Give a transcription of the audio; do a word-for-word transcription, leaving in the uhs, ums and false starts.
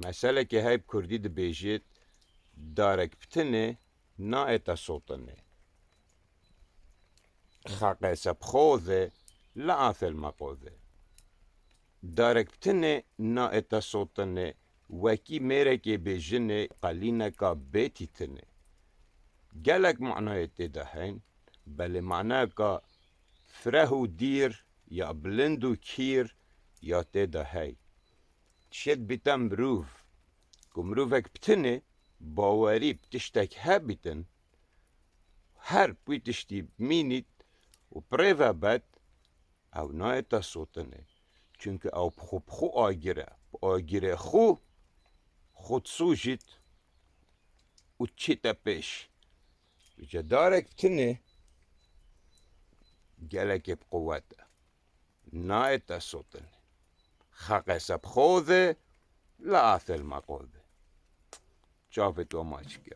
Eselekê hey bi kurdî dibêjit, darek bi tinê naête sotinê. Xaqê se bi xo de, li atel meqo de. Darek bi tinê naête sotinê, wekî mêrekê bêjinê qelîneka bêtîtinê. Gelek manayê tê de heyn, belê manayeka fireh û dîr ya bilind û kîr ya tê de hey. Şêt bîte mirov, ku mirovek bi tinê bawerî bi tiştek hebîtin, her wî tiştî bimînît û bi rê ve bet, ew naête sotinê. Çunke ew bi xwe, bi xwe agir e. Bi agirê xwe, xwe disûjît û diçîte pêş. Vêca darek bi tinê gelekê bi quwet e. Naête sotinê. Xaqê se bi xo de, li atel meqo de. Çavê to maç ke.